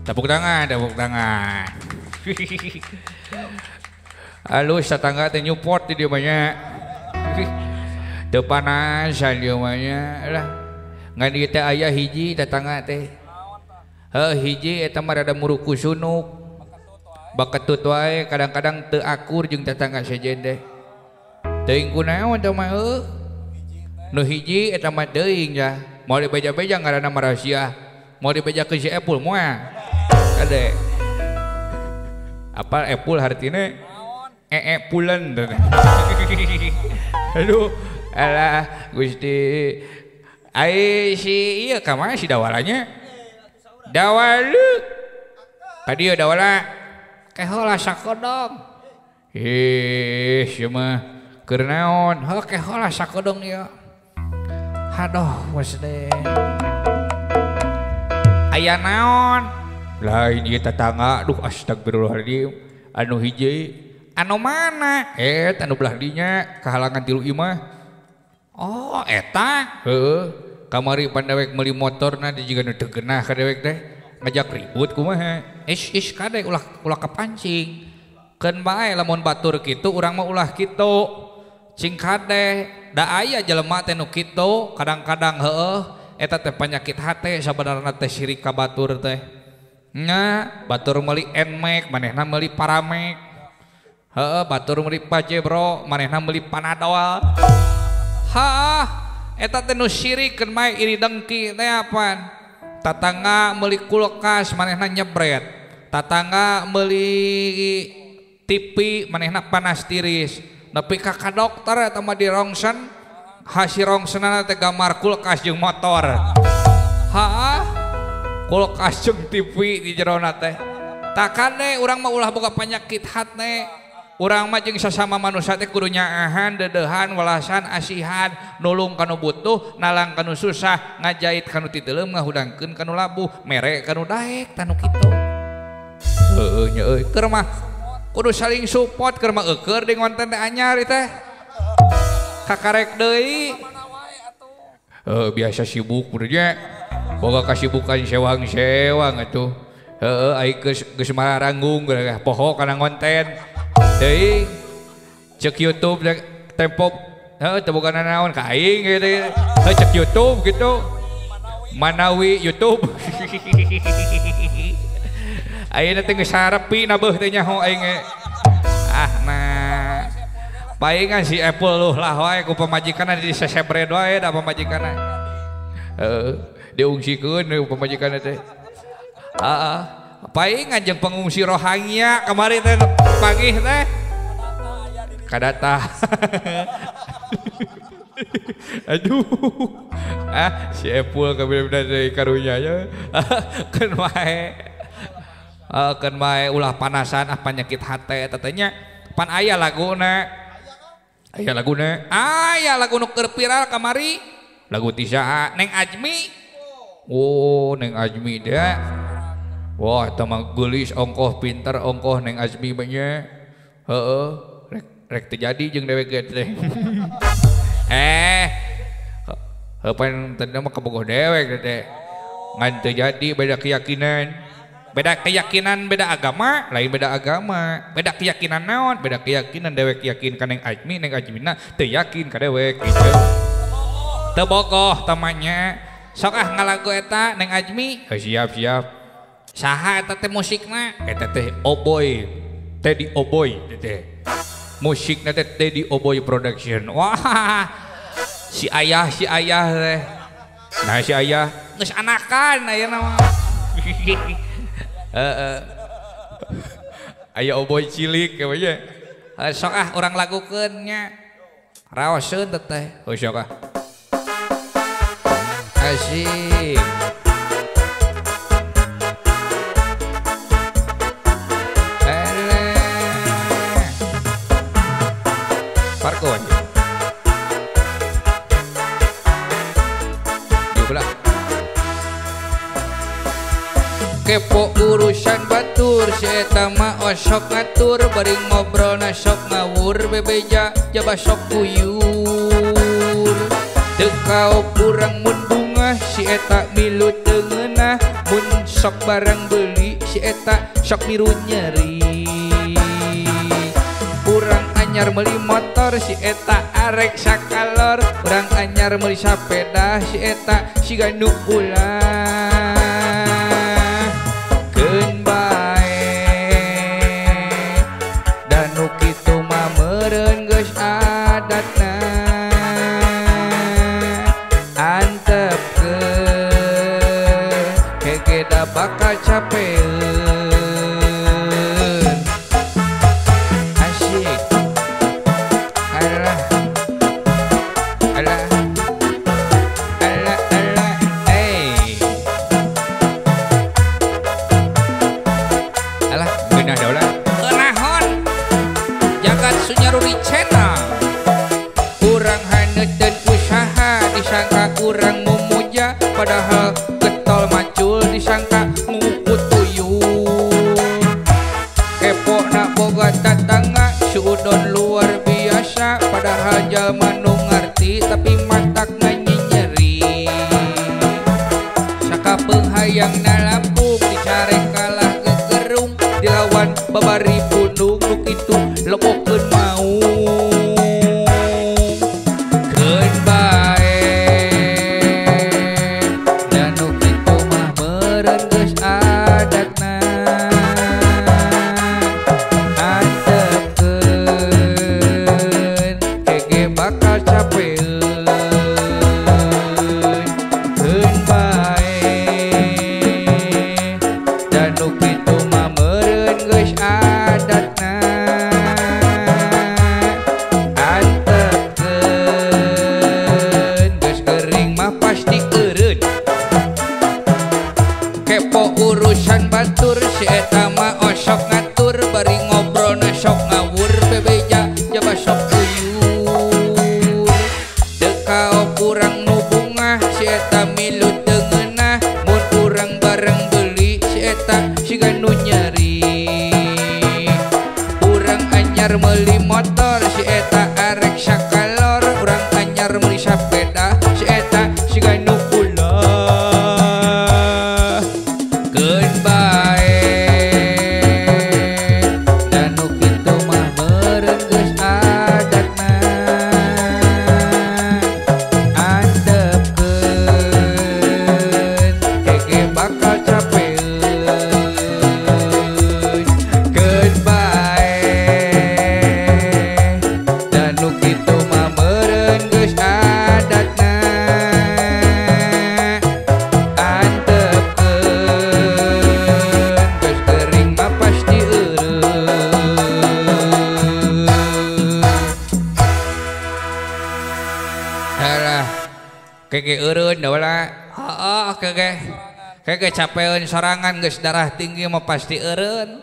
Tepuk tangan, tepuk tangan. Halus tetangga teh nyupport di dieu mah nya. Teu panasan dieu mah nya lah. Ngan ieu teh aya hiji tetangga teh. Heuh hiji eta mah rada muruku sunuk. Baketut wae kadang-kadang teu akur jeung tetangga sejen teh. Teuing kunaon teh mah heuh. Nu hiji eta mah teuing ya. Moal dibeja-beja ngaranna mah rahasia. Moal dibejakeun si Epul moal. Ade. Apa Epul hartina? Ee pulen. Aduh, alah Gusti. Ai si ieu ka mana si dawalanya? Dawalu. Ka dieu dawala. Kehola sakodong. Ih, ieu mah keur naon? Heuh kehola sakodong ieu. Aduh, maksudnya aya naon? Lain ieu tetangga, duh astagfirullahaladzim. Anu hiji, anu mana? Anu belah dinya kahalangan tilu imah. Oh, eta. Heeh. Kamari pan dewek meuli motorna di jiga nu teu geunah ka dewek teh. Ngajak ribut kumaha? Is is kade ulah ulah kapancing. Keun bae lamun batur kitu urang mah ulah kitu. Cing kade da aya jelema teh nu kitu kadang-kadang heueuh eta teh penyakit hate sabenerna teh sirik ka batur teh. Nya batur meuli Nmax manehna meuli Paramex. Heueuh batur meuli Pajero manehna meuli Panadol. Haah eta teh nu sirik keun mae iri dengki teh apan. Tatangga meuli kulkas manehna nyebret. Tatangga meuli TV manehna panas tiris. Nepi ka ka dokter eta mah di rongsen hasil rongsenana teh gambar kulkas jeung motor. Haah kulkas jeung TV di jerona teh. Takane urang mah ulah boga penyakit hatne. Urang mah jeung sasama manusia teh kudu nyaahan, deudeuhan, welasan, asihan, nulung kanu butuh, nalang kanu susah, ngajait kanu titeuleum, ngahudangkeun kanu labuh, mere kanu daek tanu kitu. Heueuh nya euy keur mah kudu saling support keur mah eueur di ngonten teh anyar teh. Kakarek deui. Heuh biasa sibuk kudu nya. Boga kasibukan sewang-sewang atuh. Heueuh ai geus geus maranggung poho kana ngonten. Deui cek YouTube tempo heuh teu boga nanaon ka aing gitu. Heuh cek YouTube gitu. Manawi YouTube. Ayeuna teh geus sarepi nabeuh teh nyaho aing ge. Ah nah. Paingan si Apple luh lah wae ku pamajikanna di sesebred wae da pamajikanna. Heeh, diungsikeun pamajikanna teh. Heeh. Paingan jeung pengungsi Rohingya kamari teh panggih teh. Kadata. Aduh. Ah, si Apple kabeh deui karunya nya. Keun wae. Keun bae ulah panasan ah penyakit hate eta teh nya. Pan aya laguna. Aya laguna. Aya lagu nu keur viral kamari. Lagu ti saha? Neng Ajmi. Oh, Neng Ajmi teh. Wah, eta mah geulis ongkoh pinter ongkoh Neng Ajmi mah nya. Heeh, rek rek teu jadi jeung dewek ge teh. Heuh pan teh mah kabogoh dewek teh. Ngan teu jadi beda keyakinan. Beda keyakinan beda agama, lain beda agama. Beda keyakinan naon? Beda keyakinan dewek yakin ka Neng Ajmi, Neng Ajmina teu yakin ka dewek gitu. Teu bogoh temannya. Sok ah ngalagu eta Neng Ajmi. Heuh siap siap. Saha eta teh musikna? Eta teh Oboy. Teddy Oboy teh. Musikna teh Teddy Oboy Production. Wah. Si ayah teh. Nah si ayah geus anakan ayeuna mah. Heeh. Aya Oboy cilik nya. Sok ah urang lagukeun nya. Raoseun teh. Heuh sok ah. Asik. Parko aja. Kepo urusan batur si eta mah osok ngatur bari ngobrolna sok ngawur bebeja jaba sok guyur. Teu kaop urang mun bungah si eta milu teu ngeunah mun sok barang beuli si eta sok miru nyeri. Urang anyar meuli motor si eta arek sakalor, urang anyar meuli sapeda si eta siga nu ulah. Keun bae da nu kitu mah meureun geus adatna. Antepkeun hege da bakal capeun. Asyik. Alah. Alah. Alah alah eh. Alah geunah da ulah. Geunahon. Jagat Sunyaruri Channel. Urang haneuteun usaha disangka urang mumuja, padahal getol macul disangka nguku tuyul. Kepo nak boga tatangga suudon luar biasa, padahal jalma nu ngarti tapi matak nyeri. Sakapeung hayang nalampung dicarek kalah gegerung, dilawan babari pundung nu kitu lebokeun maung. Keun bae da nu kitu mah meureun geus adatna. Antepkeun hege bakal capeun. Keun bae da nu kitu mah meureun geus adatna. Antepkeun geus gering mah pasti eureun. Kepo urusan batur si eta mah osok ngatur, bari ngobrolna sok ngawur, bebeja jaba sok uyur. Teu kaop urang nu bungah si eta milu teu ngeunah, mun urang bareng beuli si eta siga nu nyeri. Urang anyar meuli motor si eta arek sakalor, urang anyar meuli sapeda si eta siga nu ulah. Keun bae da nu kitu mah meureun geus adatna. Antepkeun hege bakal capeun. Keun bae da nu kitu mah meureun geus adatna. Antepkeun geus gering mah pasti eureun. Alah, kege eureun da wala. Heeh, kege. Kege capeun sorangan geus darah tinggi mah pasti eureun.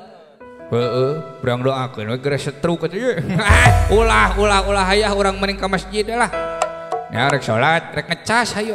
Heeh, urang doakeun we geura stroke atuh ye. Ulah ulah ulah hayah urang mending ka masjid lah. Ya rek salat, rek ngecas hayu.